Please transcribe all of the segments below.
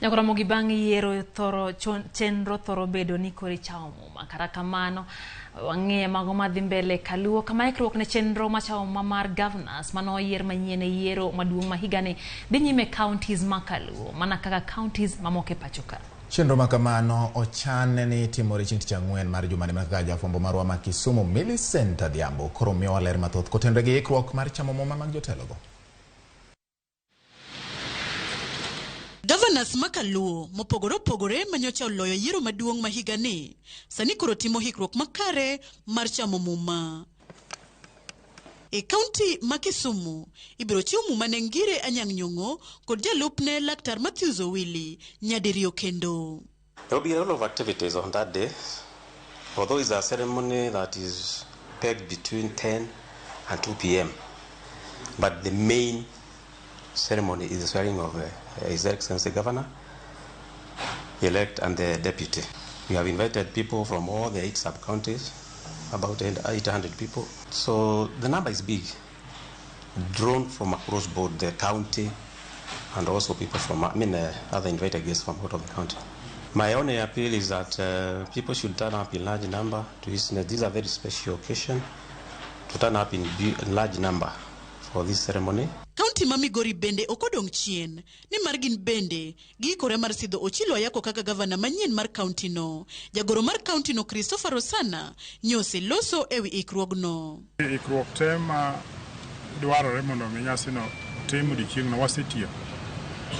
Nyakoromogi bang' yiero thoro chenro thoro bedo ni koro ichamo muma. Kata kamano, wang'eyo mago madhi mbele kaluo kama ikruok ne chenro machamo muma mar governors mane oyier manyien e yiero maduong' ma higani dhi nyime counties ma kaluo mana kaka counties mamoko e pacho ka. Chenro ma kamano ochan ni timore chieng' tich ang'wen mar jumani mana kaka jafwambo marwa ma Kisumu Millicent Adhiambo koro miyowa ler mathoth kotenore gi ikruok mar chamo muma mag jotelogo. Governors ma Kaluo mopogore opogore manyocha oloyo yiero maduong' ma higani sani koro timo hikruok makare mar chamo muma. E kaunti ma Kisumu, ibiro chiw muma ne Ngire Anyang' Nyong'o kod jalupne Laktar Matthews Owili nyadiriyo kendo. There will be a lot of activities on that day, although it's a ceremony that is pegged between 10 and 2 p.m. But the main ceremony is the swearing of His Excellency Governor elect and the deputy. We have invited people from all the 8 sub-counties, about 800 people. So the number is big, drawn from across both the county and also people from, other invited guests from out of the county. My only appeal is that people should turn up in large number to witness. This is a very special occasion, to turn up in large number for this ceremony. Kaunti ma Migori bende ok odong' chien, nimar gin bende giikore mar sidho Ochilo Ayako kaka gavana manyien mar kaunti no. Jagoro mar kaunti no Christopher Rosana nyose loso ewi ikruogno. Ikruok te ma dwarore mondo mi nyasino otim odiochieng'no wasetieko.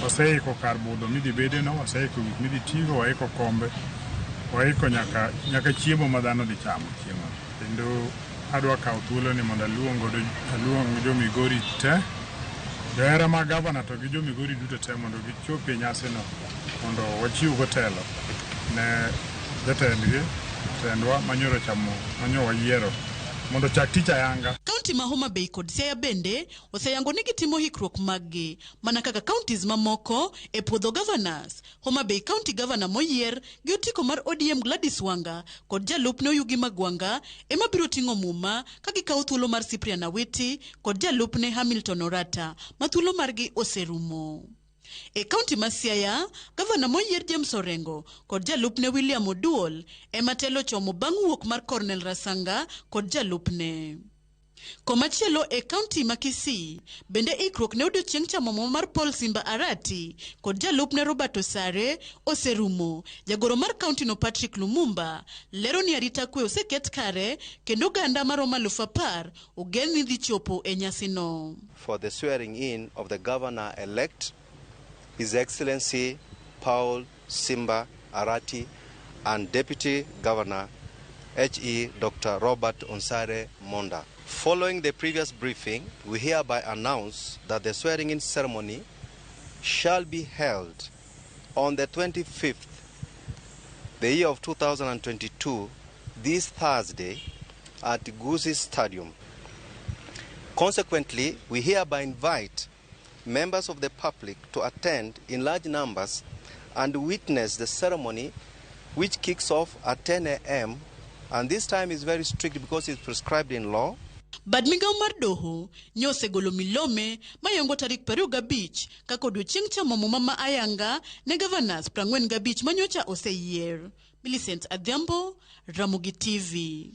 Waseiko kar budho midhi bedeno, waseiko gik midhi tigo, waiko kombe, waiko nyaka chiemo ma dhano dhi chamo chieng'no. Kendo adwa kawo thuolo ni mondo aluong jo Migori te, johera mag gavana to gi jo Migori duto te mondo gichopi e nyasino mondo wachiw go telo ne jatendgi, jatendwa manyoro chamo, manyo wayiero mondo chak tich ayanga. Kaunti ma Homa Bay kod Siaya bende oseyango ni gitimo hikruok maggi mana kaka counties mamoko e puodho governors. Homa Bay County Governor moyier gi otiko mar ODM Gladys Wanga kod jalupne Oyugi Magwanga ema biro ting'o muma ka gikawo thuolo mar Cyprian Awiti kod jalupne Hamilton Orata ma thuolo margi oserumo. E kaunti ma Siaya, gavana moyier James Orengo kod jalupne William Oduol ema telo chomo bang' wuok mar Cornel Rasanga kod jalupne. Komachielo e kaunti ma Kisii, bende ikruok ne odiochieng' chamo muma mar Paul Simba Arati kod jalupne Robert Osare oserumo. Jagoro mar kaunti no Patrick Lumumba lero ni arita kwe oseket kare kendo oganda maromo 10,000 ogen ni dhi chopo e nyasino. For the swearing in of the governor-elect, His Excellency Paul Simba Arati and Deputy Governor H.E. Dr. Robert Onsare Monda. Following the previous briefing, we hereby announce that the swearing-in ceremony shall be held on the 25th, the year of 2022, this Thursday at Gusii Stadium. Consequently, we hereby invite members of the public to attend in large numbers and witness the ceremony, which kicks off at 10 a.m. And this time is very strict because it's prescribed in law. Bad migawo mar doho nyo osegolo milome mayango tarik 25 kaka odiochieng' chamo muma ma ayanga ne governors 45 manyocha oseyier. Millicent Adhiambo, Ramogi TV.